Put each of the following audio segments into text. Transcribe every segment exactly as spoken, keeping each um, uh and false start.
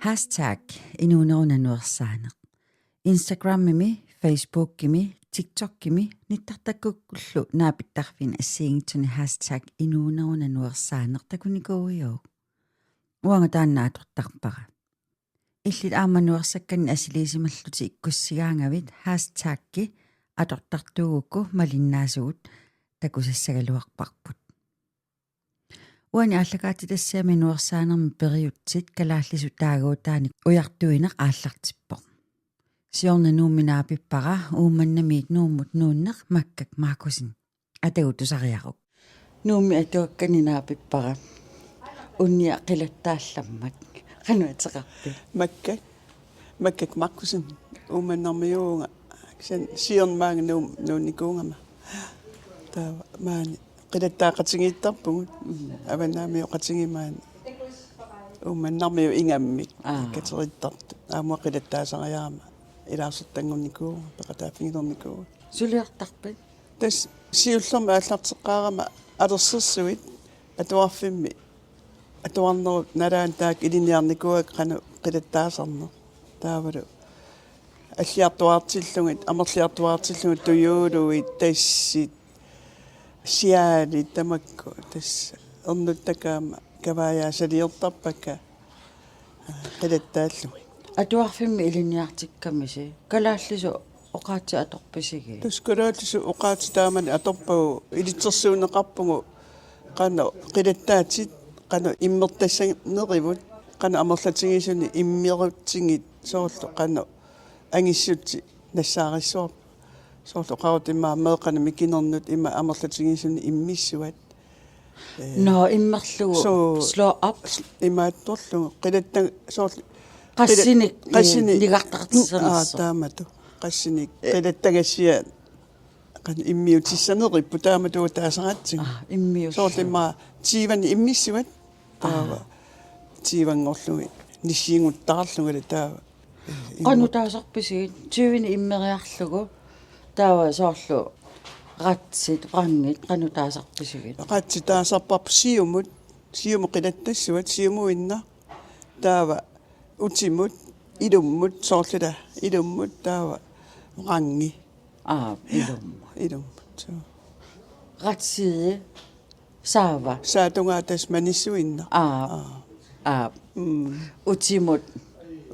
Hashtag inuunerup nanuersaaneq. Instagramimi, Facebookimi, TikTokimi nittartakkukkullu naapittarfiini assigiinngitsuni hashtag inuunerup nanuersaaneq takunikuuiuk. Uanga taanna atortarpara. Illit aamma nuersakkannik assiliisimallutit ikkussigaangavit hashtaggi atortartuugukku malinnaasugut takusassagaluarparput. Uani aallakaatitassiami nuersaanermi periutsit kalaallisut taaguutaanik ujartuineq aallartippoq. Siorna Nuummi naapippara Uummannamiit Nuummut nuunneq Makkak Markussen. Atagu tusariaruk. Nuummi atuakkani naapippara. Unnia qilattaallammak. Qanoq ateqarpit? Makkak. Makkak Markussen. Uummannarmiuuvunga. Kisianni siorna maanga Nuum-, nuunnikuugama. Taava maani qilattaaqatigiittarpugut. Mm. Avannaamiut qatigiit maani. Uummannarmiut ingammik. Aa. Katerittartut. Aamma qilattaasariarama. Ilaasortanngunnikuuvunga, peqataaffigilernikuuvunga. Suliartarpit? Tassa siullermik aallarteqqaarama alersersuit atuarfimmi atuarnerup nalaani taakku ilinniarnikuuakka qanoq qilattaasarneq. Taavalu alliartuaartillugit, amerliartuaartillugit, tujuuluit, tassit, siaalit tamakku tassa ernuttakkat aamma kavaajaat saliortarpakka, aa, qilattaallugit. Atuarfimmi ilinniartikkamisi kalaallisut oqaatsit atorpisigit? Tassa kalaallisut oqaatsit taamani atorpagut, ilitsersuunneqarpugut qanoq qilattaatit, qanoq immertassanerivut, qanoq amerlatigisuni immerutsigit, soorlu qanoq angissutsit nassaarissuarput. Soorlu oqartut immaqa meeqqanut mikinernut ima amerlatigisuni immissuat. Ee, nå, immerlugu. Suu. Slå op. Imaattorlugu. Qilattaq soorlu. Qassinik, qila-, qassinik, eh, nigartartissanersoq. Aa, taamatut. Qassinik. Eh. Qilattagassiat qanoq immiutissaneripput taamatut taasaratsigu. Aa, immiullugu. Soorlu immaqa tyvenik immissuat. Taava. Aa. Tyvenngorlugit. Nissinguttaarlugit taava. Qanoq taasarpisigit, tyvenik immeriarlugu, taava soorlu ratsit, vrangit, qanoq taasarpisigit? Ratsit taasarparput siumut, siumut qilattassuat, siumuinnaq, taava utimut, ilummut, soorlu ila, ilummut, taava vrangi. Aa, ilummut. Ilummut, suu. Ratsii, saava. Saatungaa tassa manissuinnaq. Aa. Aa. Aa. Mm. Utimut.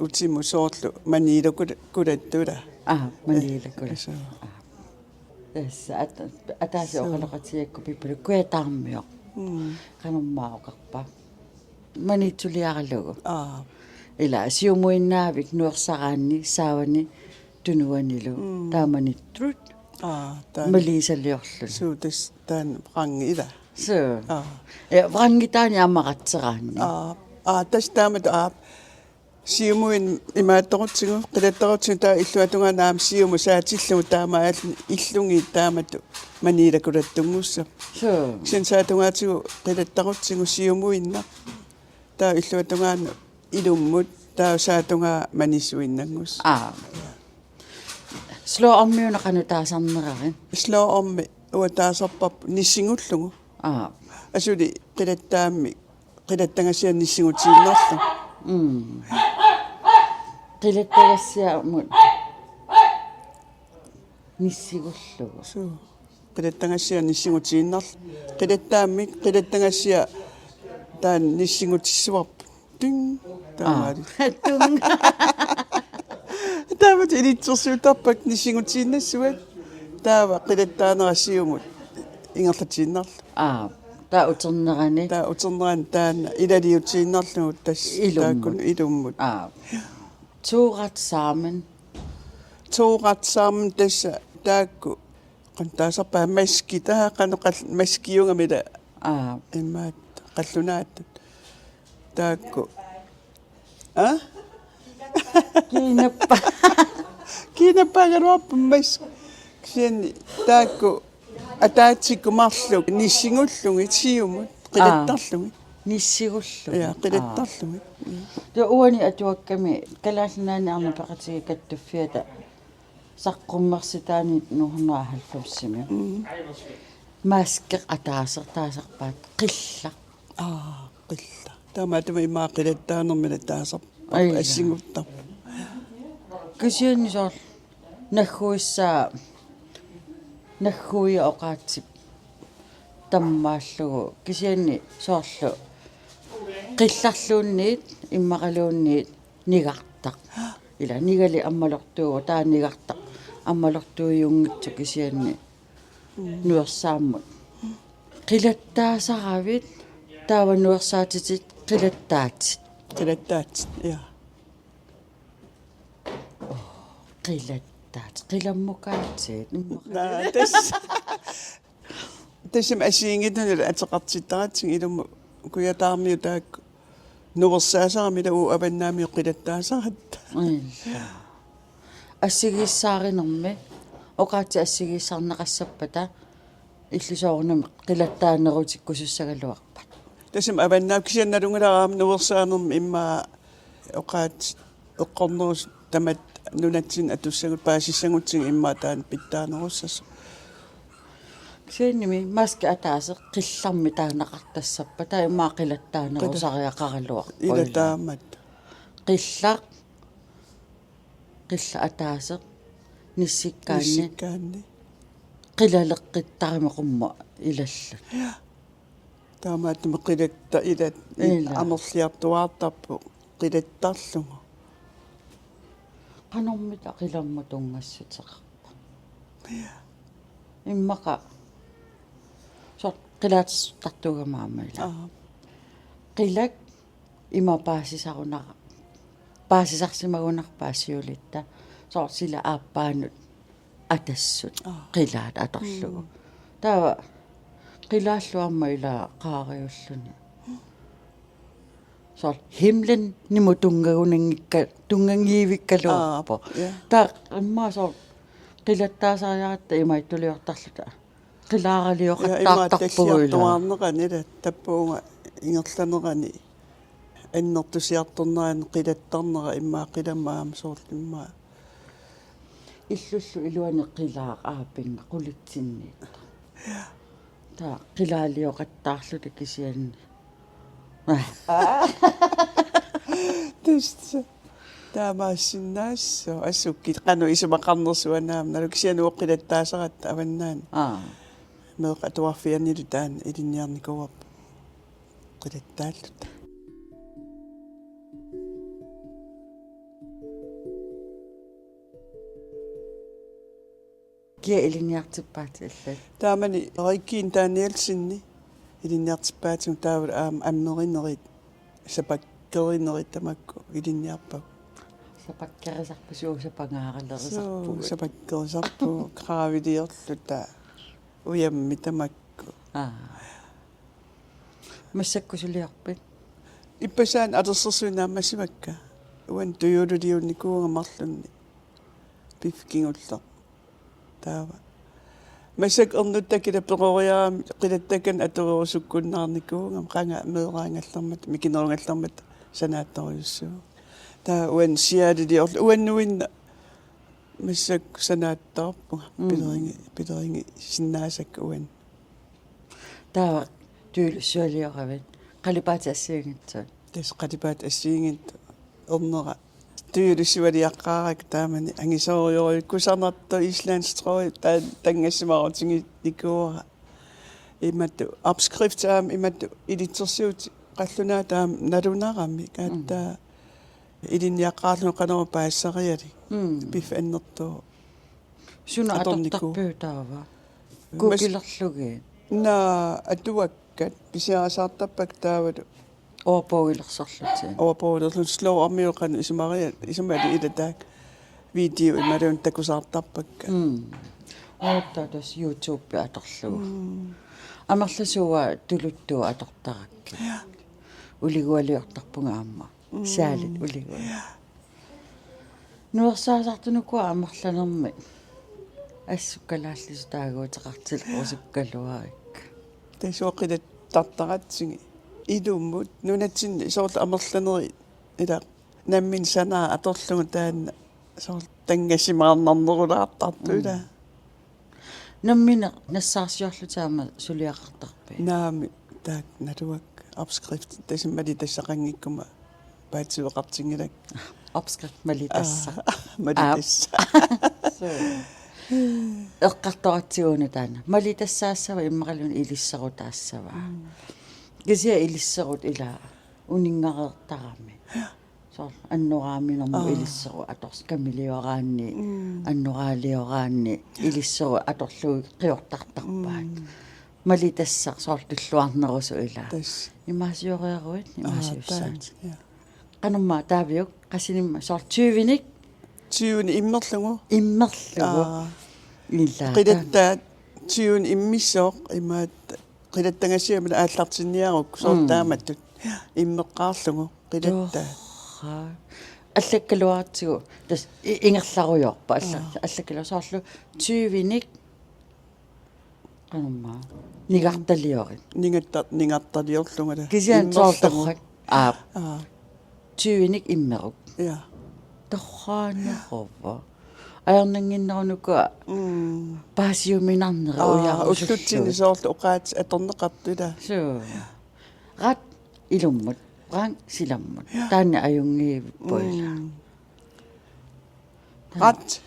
Utimut soorlu maniilakula-, kulattula. Aa, maniilakula. Eh, suu. Aa. Tassa at-, ataaseq. Suu. Oqaloqatigiikkut Pipaluk Kujataarmioq. Mm. Qanormaa oqarpa? Maniitsuliaralugu. Aa. Ila siumuinnaavik nuersaraanni saavani tunuanilu. Mm. Taamanittut. Aa, taanna. Maliisaliorluni. Suu, tassa taanna vrangi ila. Suu. Aa. Ja, vrangi taanna aamma ratseraanni. Aa, aa, tassa taamatut, aa. Siumuinnaq imaattorutsigu, qilattarutsigu taava illuatungaanut aamma siumut saatillugu taamaalilluni illungi taamatut maniilakulatunngussapput. Suu. Kisianni saatungaatigut qilattarutsigu siumuinnaq. Taava illuatungaanut ilummut, taava saatungaa manissuinnanngussaq. Aa. Slå om-iuna qanoq taasarnerarit? Slå om uanga taasarparput nissigullugu. Aa. Asuli qilattaammik, qilattagassiaq nissigutiinnarlugu. Mm. Qilattagassiamut nissigullugu. Suu. Qilattagassiaq nissigutiinnarlugu. Qilattaammik, qilattagassiaq taanna nissigutissuarput. Ting. Taamaali. Aa. Tung. Taava ilitsersuuttarpakka nissigutiinnassuat. Taava qilattaanera siumut ingerlatiinnarlugu. Aa, taava uternerani. Taava uternerani taanna ilaliutiinnarlugu tassa. Ilummut. Taakku ilummut. Aa. To ret sammen. To ret sammen tassa taakku. Qanoq taasarpaat, maski, taava qanoq qall-, maskiugami ila. Aa. Imaattoq qallunaattut. Taakku. Aa? Kiinappa. Kiinappaagaluarpoq maski. Kisianni taakku ataatsikkut marluk nissigullugit siumut, aa, qilattarlugit. Nissigullugit. Ja, aa, qilattarlugit. Taava uani atuakkami Kalaallit Nunaanni Arnat Peqatigiit Kattuffiata saqqummersitaanni nitten hundrede og halvfemsimi. Mm. Maski ataaseq taasarpaat qillaq. Aa, qillaq. Taamaattumik immaqa qilattaanermik taasarpaat. Ai. Assinnguttarpoq. Kisianni soorlu nagguissaa, nagguia oqaatsip tammaallugu. Kisianni soorlu qillarluunniit immaqaluunniit nigartaq. Ila nigali ammalortuuvoq, taava nigartaq ammalortuujunngitsoq kisianni. Mm. Nuersaammut. Qilattaasaravit, taava nuersaatitit qilattaatit. Qilattaatit, ja. Qilattaatit, qilammukaatit. Naa, tassa. Tassami assigiinngitsunut ateqartittaratsigit ilumut Kujataarmiut taakku nuersaasarami, ila uagut avannaamiut qilattaasaratta. Mm. Assigiissaarinermi, oqaatsit assigiissaarneqassappata illit soorunami qilattaanerutikkusussagaluarpat. Tassami avannaamik kisianni nalunngilara aamma nuersaanermi immaqa oqaatsit eqqornerusut tamatta nunatsinni atussagut paasissagutsigit immaqa taanna pitsaanerussasoq. Kisiannimi maski ataaseq qillarmik taaneqartassappata immaqa qilattaanerusariaqaraluarpoq. Ila taamatut. Qillaq, qillaq ataaseq, nissikkaanni. Nissikkaanni. Qilaleqqittarami qummut ilallut. Ja. Taamaattumik qilatta ilat, ila, amerliartuaartarpoq qilattarlugu. Qanormita qilammut tunngassuteqarpa? Ja. Immaqa soorlu qilaatersortartuugama aamma ila. Aa. Qilak ima paasisarunara-, paasisarsimagunarpaat siulitta. Soorlu sila aappaanut atassut. Aa. Qilaat atorlugu. Mm. Taava qilaallu aamma ila qaariulluni. Soorlu himlen nimut tunngagunanngikka-, tunngangiivikkaluarpoq. Aa, ja. Taava immaqa soorlu qilattaasariaratta imaattuliortarluta. Ja, immaqa qilaaraliortartarpugut ila. Talliartuaarnerani ila tappuunga ingerlanerani annertusiartornerani qilattarnera immaqa qilammut aamma soorlu immaqa. Illullu iluani qilaaq aapinnga qulitsinniittoq. Ja. Taava qilaalioqattaarluta kisianni. Tassa. Taamaassinnaasoq asuki qanoq isumaqarnersoq anaamnalu kisianni uagut qilattaasaratta avannaani. Aa. Meeqqat atuarfiannilu taanna ilinniarnikuuarput qilattaalluta. Kia ilinniartippaatit illit? Taamani Regine Danielsenip ilinniartippaatigut, taavalu aamma ammerinerit, sapakkerinerit tamakku ilinniarpagut. Sapakkerisarput, suut sapangaaralerisarpugut. Suut sapakkerisarpugut, kraaviliorluta, ujammi tamakku. Aa. Massakkut suliorpit? Ippassaq aamma alersersuinnaq ammasivakka. Uani tujuululiunnikuuvunga marlunnik. Piffissap kingullermi. Taava. Massakkut ernuttakka ila peroriarama qilattakkanik atorerusukkunnaarnikuuvunga, qanga meeraanngallarmata, mikinerunngallarmata sanaattorujussuuvunga. Taava uani sjaliliorlunga, uannuinnaq massakkut sanaattarpunga. Mm. Pileringi-, pilerigisinnaasakka uani. Taava tujuulussualioravit, qalipaatit assigiinngitsut? Tassa qalipaatit assigiinngitsut, ernera. Tujuulussualiaqqaarakku taamani angisoorujussuaq, kusanartoq, islandsk strøg, ta-, tanngassimaarutiginikuuara. Imatut opskrift aamma imatut ilitsersuutit qallunaatut aamma nalunarami, mm, kaattaa ilinniaqqaarlunga qanoq paasisarialik. Mm. Piffissaq annertooq. Suna atornikuuvoq. Atortarpiuk taava? Mas-, Googlerlugit. Naa, atuakkat pisiarisaartarpakka taavalu. Ordboggilersorlutit. Ordboggilersorlutit, slå om jo qanoq isumariat, isumali ila taakku video imaluunniit takusaartarpakka. Mm. Oorta tassa YouTube atorlugu. Mm. Amerlasuut tuluttuut atortarakkit. Ja. Uligualiortarpunga aamma. Mm. Saalit uliguat. Ja. Nuersaasartunukua amerlanermi assut kalaallisut taaguuteqartilerusukkaluarikka. Tassa qilattartaratsigit ilumut nunatsinni soorlu amerlanerit ila nammineq sanaaq atorlugu taanna soorlu tanngassimaarnarnerulaartartoq ila. Mm. Nammineq nassaarsiorlutit aamma suliaqartarpit? Naamik, taakku naluara. Opskrift, tassa malitassaqanngikkuma paatsiveqartinngilakka. Opskrift malitassaq. Aa, malitassaq. Suu. Eqqartoratsigu una taanna. Malitassaassava immaqaluunniit ilisserutaassava. Kisianni ilisserut ila uninngareertarami. Soorlu annoraaminermut Aa. ilisserut atorlugu kamilioraanni, Mm. annoraalioraanni ilisserut atorlugu qiortartarpaat. Mm. Malitassaq soorlu tulluarnerusoq ila. Tassa. Imaasioriaruit, Aa, imaasiussaat. Taanna, ja. Qanormaa Taaviuk, qassinik immaqa soorlu tyvenik? Tyvenik immerlugu. Immerlugu. Aa. Ila. Qilattaat tyvenik immissooq imaattoq qilattagassiamik aallartinniarukku soorlu Mm. taamatut. Immeqqaarlugu qilattaat. Torrak. Allakkaluaratsigu tassa i-, ingerlarujoorpoq alla-, Aa. allakkalu soorlu tyvenik qanormaa. Nigartaliorit. Ningatta-, ningartaliorlunga. Kisianni Immerlugu. Soorlu torrak. Aap. Aa. Tyvenik immeruk. Ja. Torraanerova. Ajornannginnerunuku Mm. paasiuminarnera Aa, ujarusullugu. Ullutsinni soorlu oqaatsit atorneqartut ila. Suu. Ret ilummut, vrang silammut. Ja. Taanna ajunngivippoq ila. Mm. Ret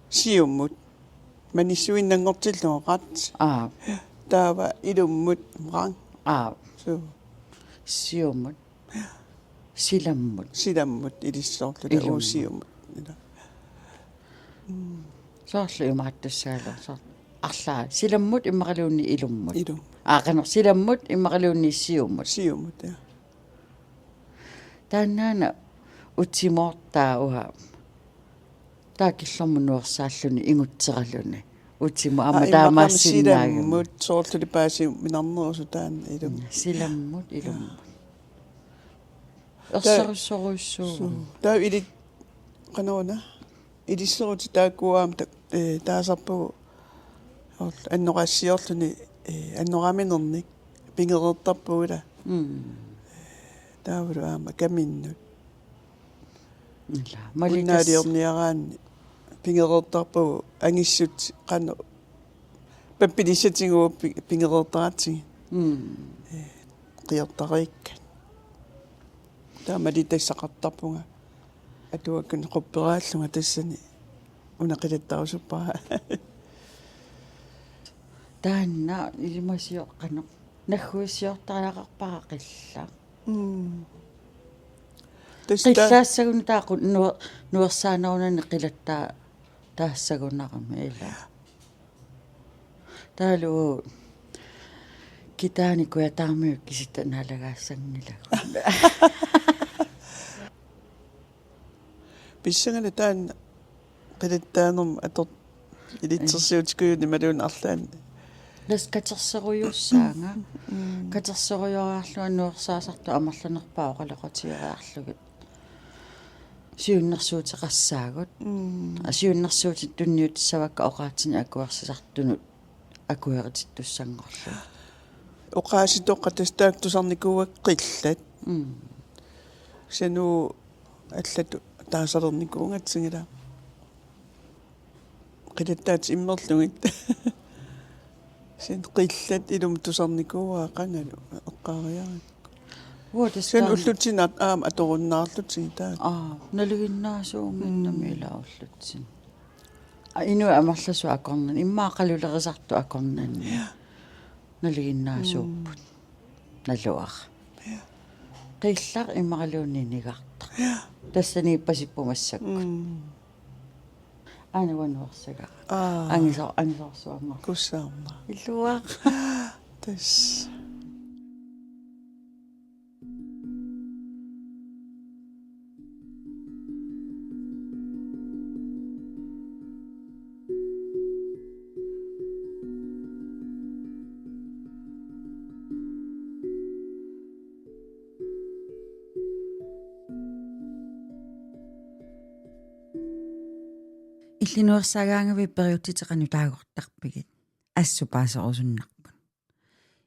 siumut. Manissuinnanngortillugu ret. Aap. Taava ilummut vrang. Aap. Suu. Siumut. Silammut. Silammut ilissoorluta Ilummut. Uusiumut. Ila. Mm. Soorlu imaattussagaluarpoq. Soorlu arlaat silammut immaqaluunniit ilummut. Ilummut. Aa, qanoq silammut immaqaluunniit siumut. Siumut, ja. Taannaana utimoortaa uanga. Taava killormut nuersaalluni ingutseraluni. Utimoq aamma Aa, immaqa taamaassinnaagami. Silammut soorlu paasiuminarnerusoq taanna ilummut. Mm, silammut ilummut. Ta-, Erserussorujussuuvoq. Suu. Taava ilit-, qanoruna? Ilisserutit taakku aamma ta-, ee, taasarpagut soorlu annoraasiorluni, ee, annoraaminernik pigereertarpagut ila. Mm. Taavalu aamma kaminnut. Ila, malitas- Unnaaliorniaraanni pigereertarpagut angissut qanoq pappilissatigut pi-, pigereertaratsigit. Mm. Ee, qiortariikkat. Taava malitassaqartarpunga. Atuakkunik qupperaallunga tassani una qilattarusuppara. Taanna ilimasioqqanoq. Nagguissiortariaqarpara qillaq. Mm. Tassa ta- Qillaassaguni taakku nuer-, nuersaanerunani qilattaa-, taassagunarami ila. Taavalu kitaani kujataamiut kisitta naalagaassanngilagut. Pissanganaq taanna qilattaanermut ator-, ilitsersuutikujuit imaluunniit arlaanni. Tassa katerserujussaanga. Mm. Katerserujooriarlunga nuersaasartut amerlanerpaat oqaloqatigereerlugit. Siunnersuuteqassaagut. Mm. Aa, siunnersuutit tunniutissavakka oqaatsinik akuersisartunut akueritittussanngorlugit. Oqaasitoqqat tassa taakku tusarnikuuakka qillat. Mm. Kisianni allatut taasalernikuugatsigit ila. Qilattaatit immerlugit. Kisianni qillat ilumut tusarnikuuakka qangali eqqaariarakku. Uanga tassa kisianni taanna ullutsinnut aamma atorunnaarlutigit taakku. Aa, nalinginnaasuunnginnami Mm. ila ullutsinnut. Aa, inuit amerlasuut akornanni, immaqa qalulerisartut akornanni. Ja. Nalinginnaasuupput. Mm. Naluara. Ja. Qillaq immaqaluunniit nigartaq. Ja. Tassani ippasippoq massakkut. Mm. Aana uanga nuersagara. Aa. Angisor-, angisoorsuanngorlunga. Kussaarma. Iluara. Tassa. Illit nuersaagaangavit periutsitit qanoq taagortarpigit? Assut paaserusunnarput.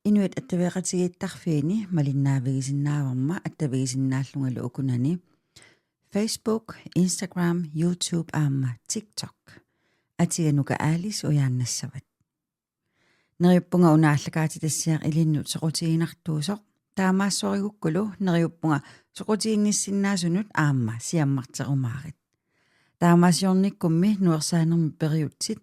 Inuit attaveqatigiittarfiini malinnaavigisinnaavarma attavigisinnaallungalu ukunani Facebook, Instagram, YouTube aamma TikTok. Atiga Nuka Alice ujaannassavat. Neriuppunga una aallakaatitassiaq ilinnut soqutiginartuusoq. Taamaassorigukkulu neriuppunga soqutiginnissinnaasunut aamma siammarterumaarit. Taamaasiornikkummi nuersaanermi periutsit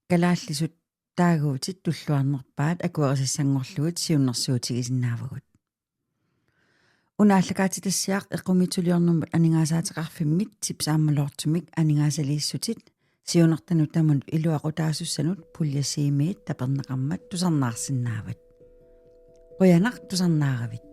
kalaallisut taaguutit tulluarnerpaat akuerisassanngorlugit siunnersuutigisinnaavagut. Una aallakaatitassiaq eqqumiitsuliornermut aningaasaateqarfimmit Tips aamma Lottomik aningaasaliissutit siunertanut tamanut iluaqutaasussanut pulje C-miit taperneqarmat tusarnaarsinnaavat. Qujanaq tusarnaaravit.